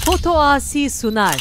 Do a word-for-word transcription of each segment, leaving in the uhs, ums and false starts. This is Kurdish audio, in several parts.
Foto Asi sunar.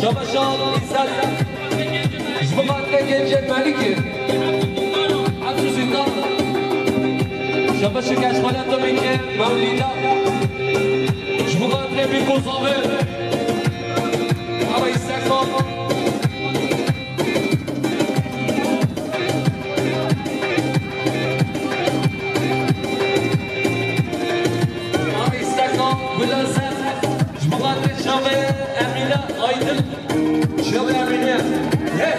Şabaşa Îzzet, ji bo xatirê gencên Melîkê. Efsûsî tam. Şabaşa Keşxala Tomîkê, Mewlîda. Ji bo xatirê Bîko Zavê. Ama Îzzet Xan. Ama Îzzet Xan, Gula Zer. Ji bo xatirê çavê Emîne Aydin. Çavê Emîne. Hey!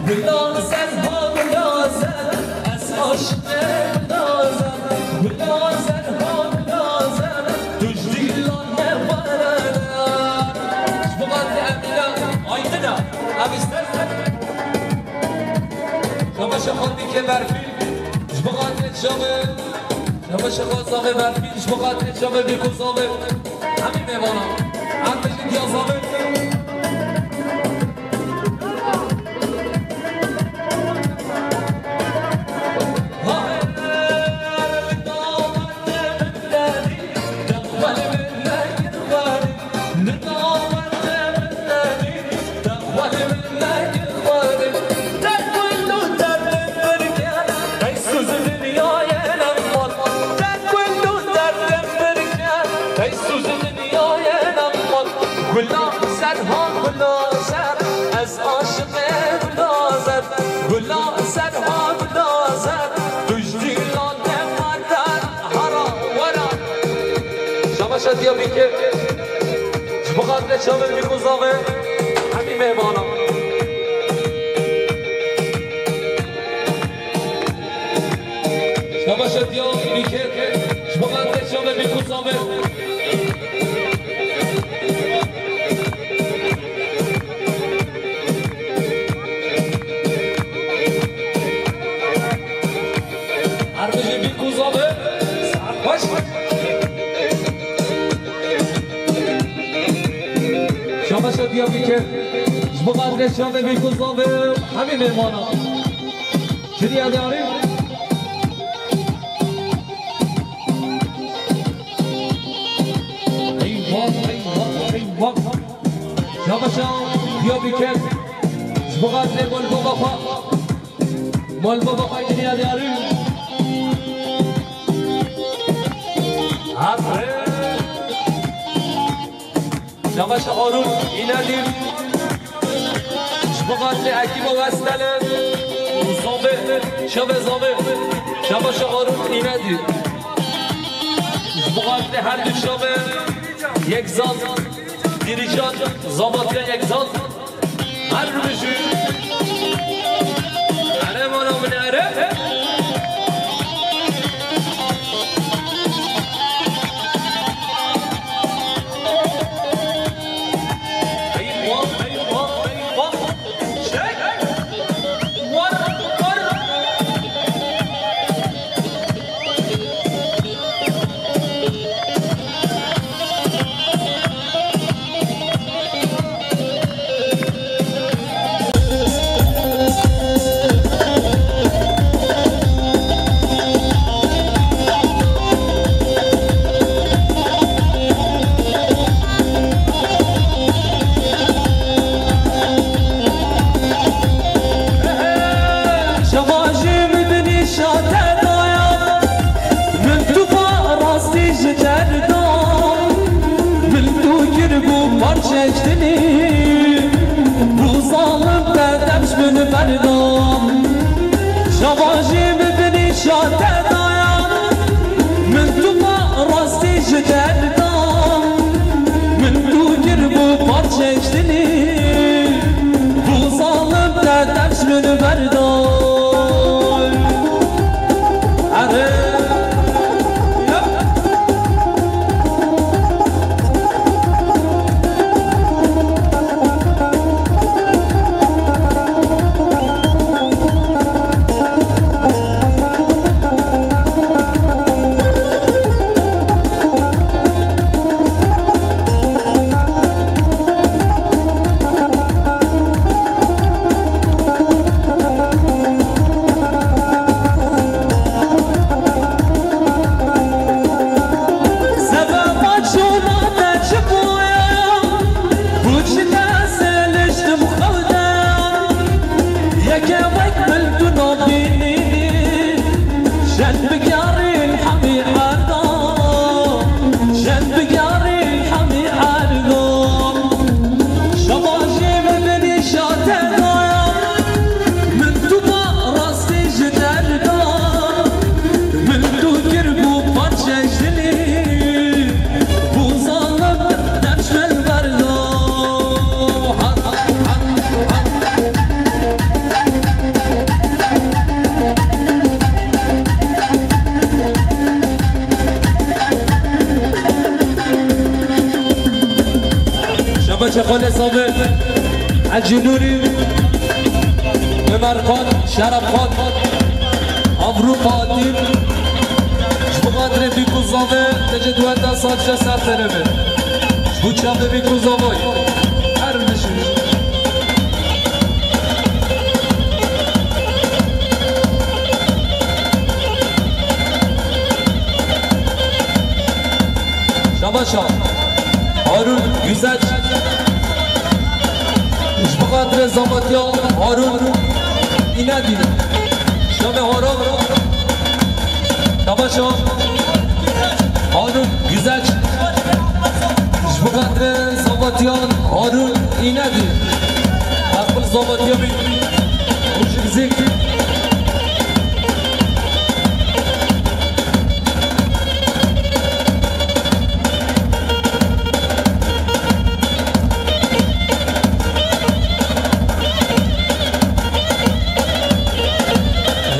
Gula zer ha gula zer, ez aşiqê gula zer. Gula zer ha gula zer, tu ji dîlan me were. Ji bo xatirê Emîne Aydin e, ev îster. Şabaşa Xalbîkê Berfîn, ji bo xatirê çavê. Şabaşa Xalbîkê Berfîn, ji bo xatirê çavê Bîko Zavê. Hemî mêvana. Em bijî diya Zavê. Gula zer ha gula zer, ez aşiqê gula zer. Gula zer ha gula zer, tu ji dîlan me were. Hara were. Şabaşa Diyarbekir. Ji bo xatirê çavê Bîko Zavê, hemî mêvana. Şabaşa Diyarbekir. Ji bo xatirê çavê Bîko Zavê. Her bijî Bîko Zavê, saet xweş. Şabaşa Diyarbekir, ji bo xatirê çavê Bîko Zavê, hemî mêvana. Çi diya diyarî? Eyvah, eyvah, eyvah. Şabaşa Diyarbekir, ji bo xatirê Mol Baba xwe. Mol Baba xwe kiriye diyarî. Aferin. Şabaşa Harun Înedî. Ji bo xatirê ekîba Westelê û Zavê, çavê Zavê. Şabaşa Harun Înedî. Ji bo xatirê her du çavê Yekzat, dîrîjan, Zavatiya Yekzat. Her bijî. Ere mala min ere. Eyvah, eyvah, eyvah. Çek. Var, var. Şevajî min dinîşa te daya, min tu pa rastî ji te didam, min tu kiribû parçek dilî, bû zalim te dev ji min berda. Şevajî min dinîşa te daya, min tu pa rastî ji te didam, min tu kiribû parçek dilî, bû zalim te dev ji min berda. Erê. Çeqalê Zavê, Hecî Nûrî, Ömer Xan, Şeref Xan, Amrû Fatîm, ji bo xatirê Bîk û Zavê, tecê duwenda sal ji ser têne be. Ji bo çavê Bîk û Zavayê. Her bişî. Şabaşa. Harun Güzel. Ji bo xatirê Zavatiya Harun Înedî. Şamê Harun. Şabaşa. Harun Güzel. Ji bo xatirê Zavatiya Harun Înedî. Aqil Zavatiya bî. Rojik zik.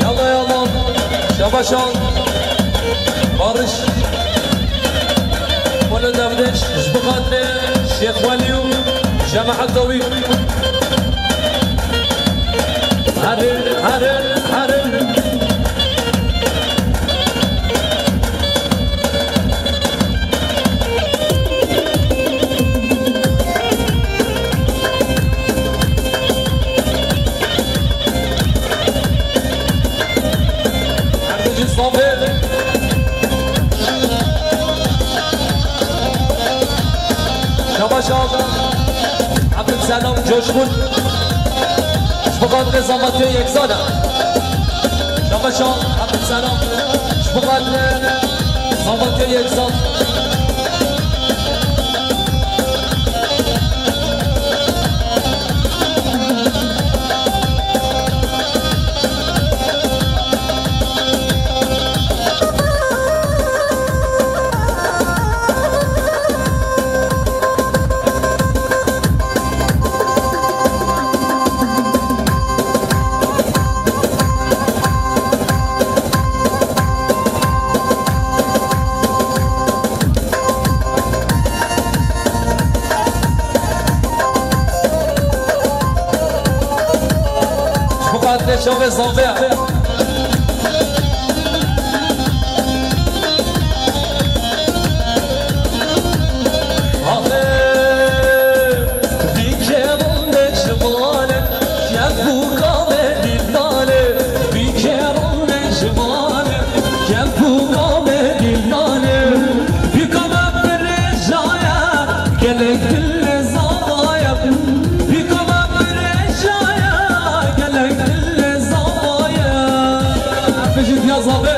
Yalla yalla. Şabaşan. Barış. Wele Devdeş. Ji bo xatirê Şêx Welî û cemaeta wî. Herin, herin, herin. Erdinçî Sabir. Şabaş al. Abdülselam Coşkun. Ji bo xatirê Zavatiya Yeksan e. Şabaş al. Abdülselam. Ji bo xatirê Zavatiya Yeksan. Ji bo xatirê çavê Zavê. Axê, vî kêrûn de çiman e, kef û kamê dîldan e, vî kêrûn de çiman e, kef û kamê dîldan e. Vî kama birêjaya, gelek dil lê zavaya. Vî kama birêjaya, gelek dil lê zavaya. Bijî diya Zavê.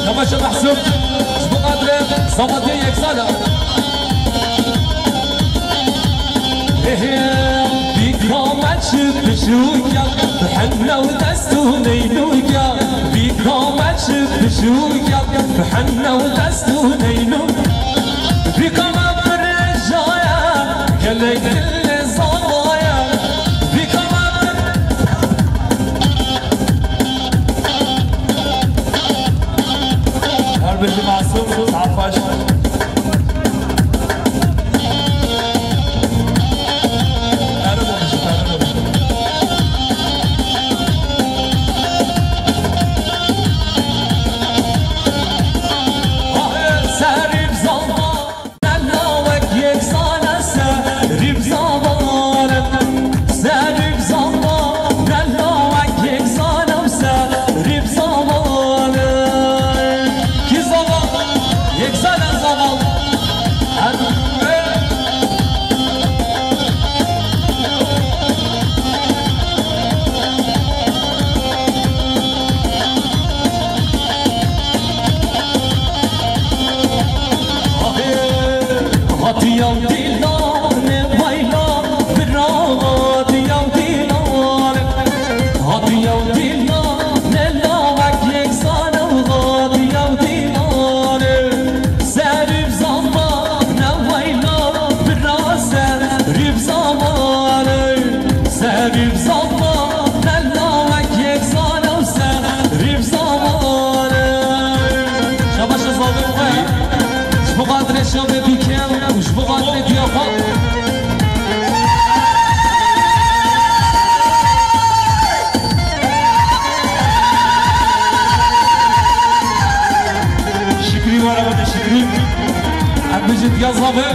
Şabaş e Mehsûm, ji bo xatirê Zavatiya Yeksan e. Hê hê, bîka me çi pişûk e, bi henne û dest û neynûk e. Bîka me çi pişûk e, bi henne û dest û neynûk. Bîka me birêjaya, gelek dil lê zavaya. Bîka me bir- Her bijî Masûm, saet baş. Erê olmuş, erê olmuş. Ahê, serî zalma. Gazabe.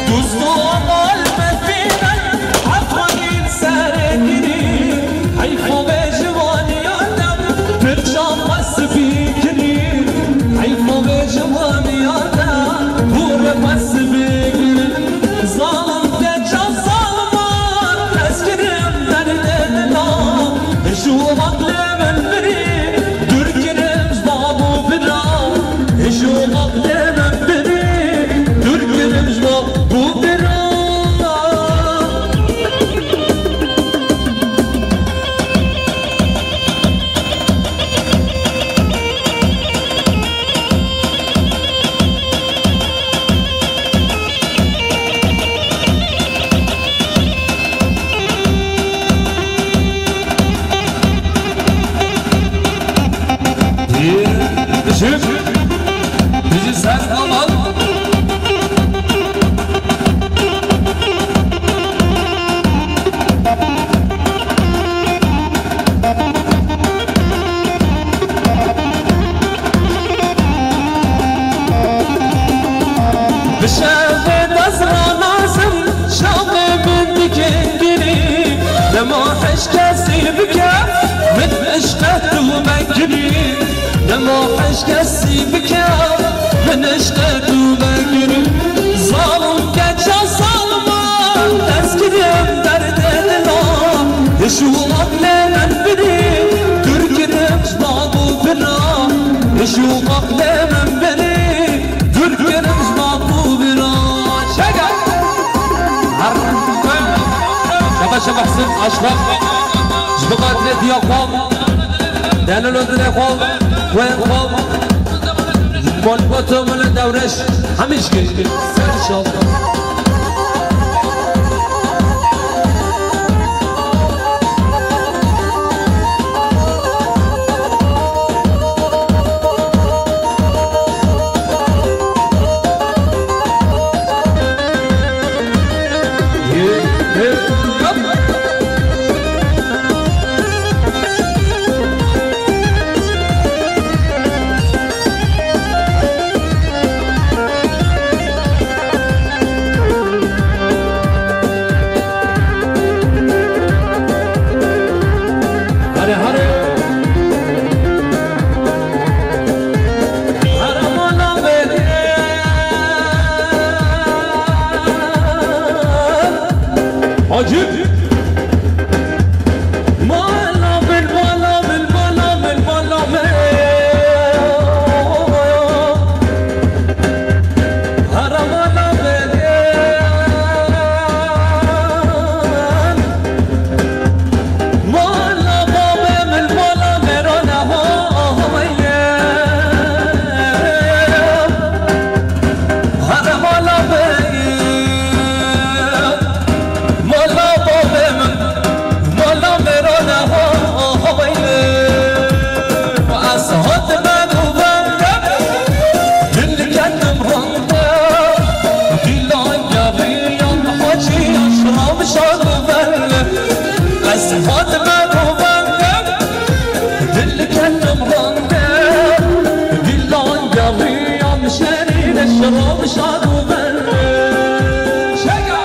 Dosto amal me fîne, heqanîn serê girî, heyfo vê ciwaniya dem, pirça me spî kirî, heyfo vê ciwaniya dem, hûr me spî kirî. Zalim keça zaliman, ez kirim derdê dila, hişû aqlê min birî, dûr kirim ji bab û bira, hişû aqlê min birî, dûr kirim ji bab û bira. Dijim, dijî ser heval. Bi şevê dest ranazim, şevê min dikin girî. Dema hiç kesî bike, min eşqe tu me girî. Dema hiç kesî bike, min eşqe tu me girî. Zalim keça zaliman, ez kirim derdê dila. Hişû aqlê min birî, dûr kirim ji bab û bira. Hişû aqlê min birî, dûr kirim ji bab û bira. Çeka! Her şaba şaba Hisin Aşraf. Ji bo xatirê diya xwe, delal û dilê xwe, wê xwe. Kolboto mile dewreş, hemî ji kê. Ser şal. Hare, hare. Hare mala beriye. Hacı. Mala bil, mala bil, mala bil, mala bil. Hare mala beriye. Mala bavê min, mala mêrana ho ye. Hare mala bê, mala bavê min, mala mêrana ho ye. Ez hatime govende, dil kendim rende, dîlan geriyan Hacî Aşraf şad bel. Ez hatime govende, dil kendim rende, dîlan geriyan Şerîn Aşraf şad bel. Şega!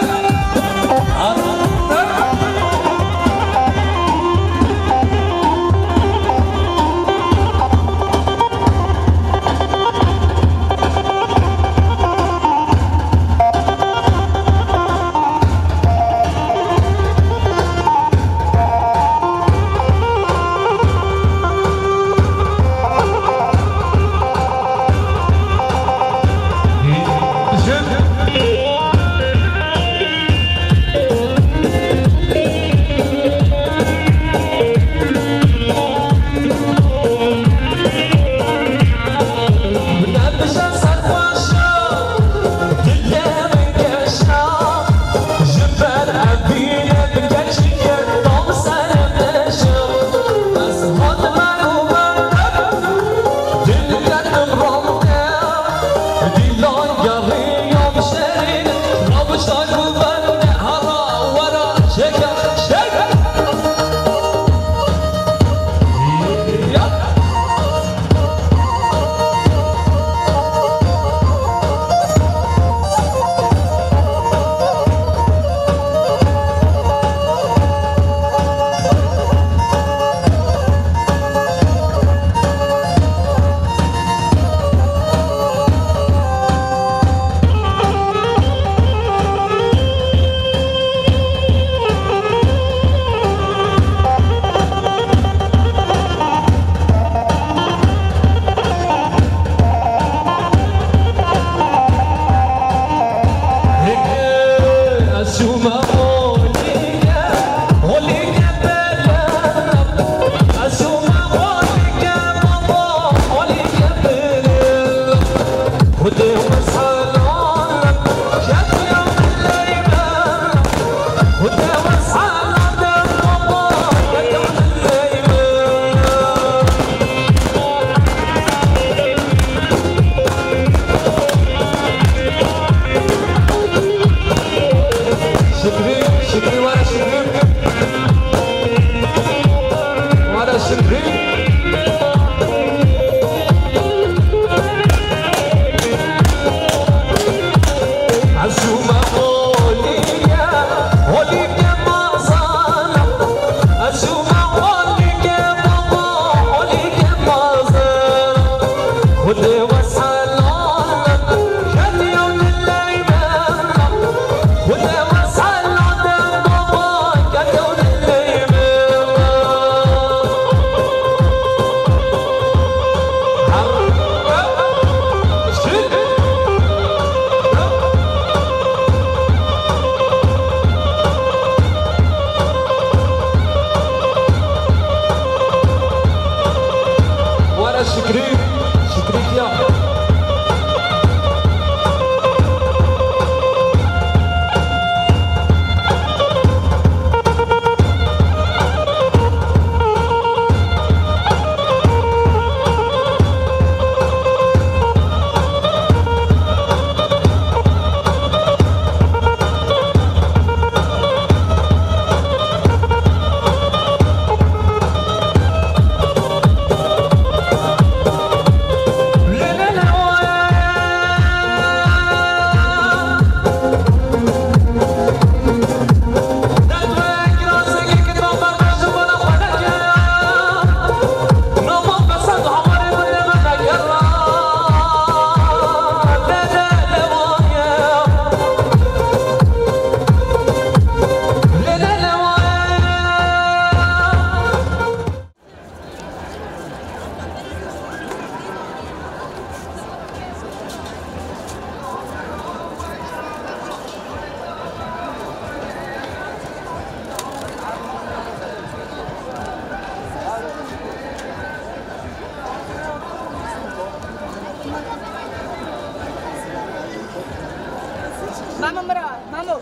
Mamo, Mamo,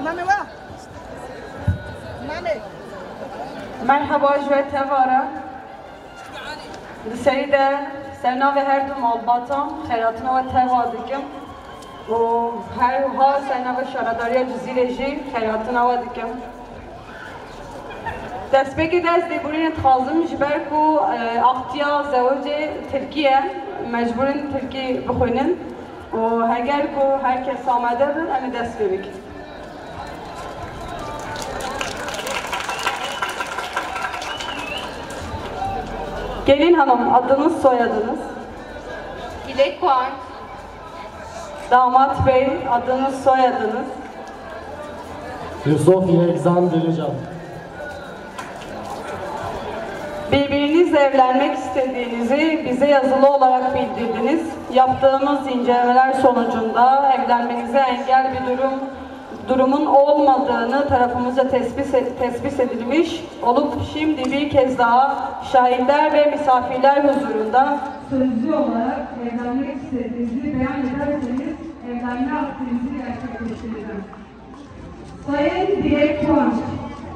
Mame wa. Mame. Merheba ji we teva re. Di serî de ser navê her du malbatan xeyratina we teva dikim û her wiha ser navê Şaredariya Cizîrê jî xeyratina we dikim. Destpêkê de ez lêborînê dixwazim, ji ber ku, e, axtiya zewicê tirkî ye, mecbûr in tirkî bixwînin û heger ku her kes amade bin, em ê dest pê bikin. Gelin hanım, adınız, soyadınız? Dilek Kıvanç. Damat bey, adınız, soyadınız? Yusuf Yekzan Dirican. Birbirinizle evlenmek istediğinizi bize yazılı olarak bildirdiniz. Yaptığımız incelemeler sonucunda evlenmenize engel bir durum, durumun olmadığını tarafımızca tespit, tespit edilmiş olup şimdi bir kez daha şahitler ve misafirler huzurunda sözlü olarak evlenmek istediğinizi beyan ederseniz evlenme akdinizi gerçekleştireceğim. Sayın Dilek Kıvanç,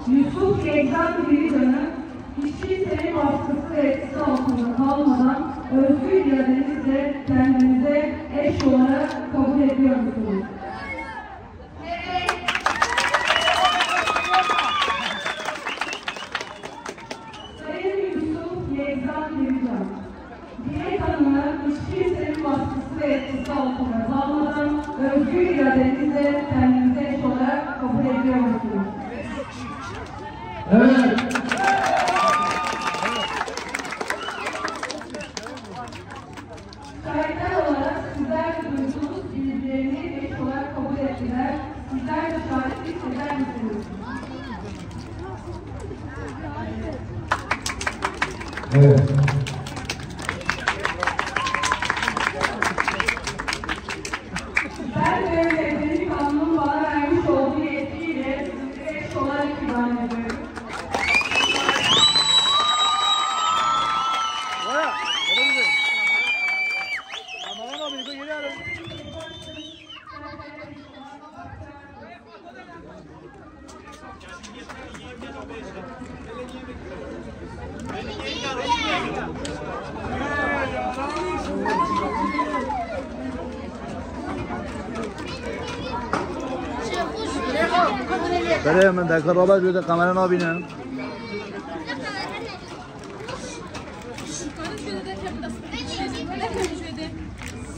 Yusuf Yekzan Dirican'ı hiç kimsenin baskısı ve etkisi altında kalmadan özgür iradenizle kendinize eş olarak kabul ediyor musunuz? Sayın Yusuf Yekzan Dirican, Dilek Hanım'ı hiç kimsenin baskısı ve etkisi altında kalmadan özgür iradenizle kendinize eş olarak kabul ediyor musunuz? Evet. Şahitler olarak sizler de duydunuz, birbirlerini eş olarak kabul ettiler. Sizler de şahitlik eder misiniz? Evet. Ben ve Mehmet'in kanunun bana vermiş olduğu yetkiyle sizi eş olarak ilan ediyorum. Berê min dekir Robert, wê de kamera nabîne.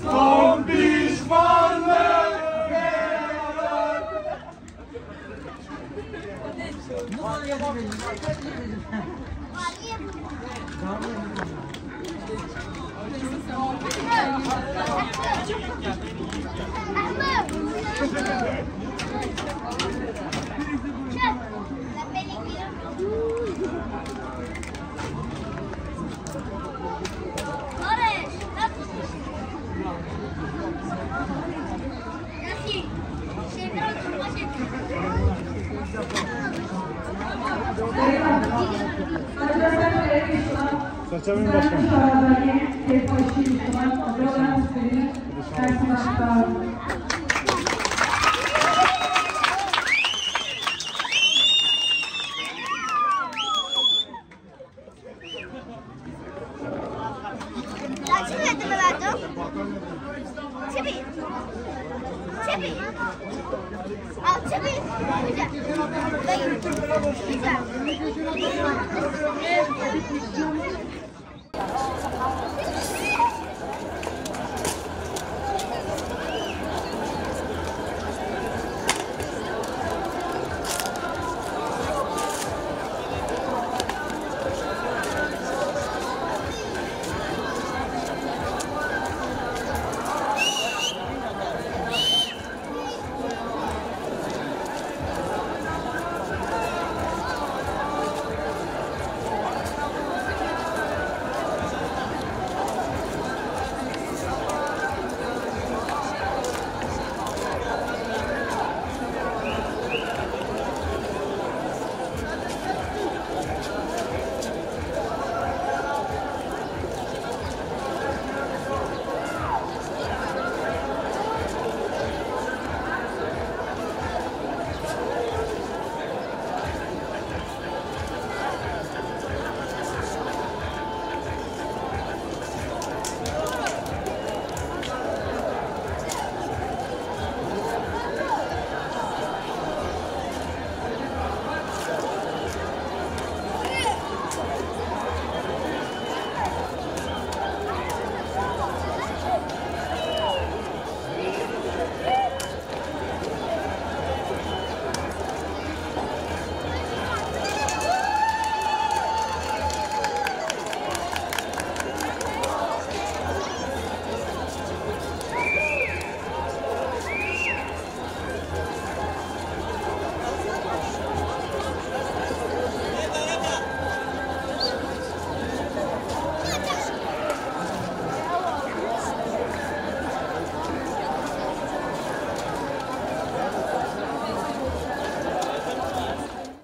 Son pişmanlık. Serçevenin başkanı. Çibi. Çibi. Al çibi. Güzel. Güzel.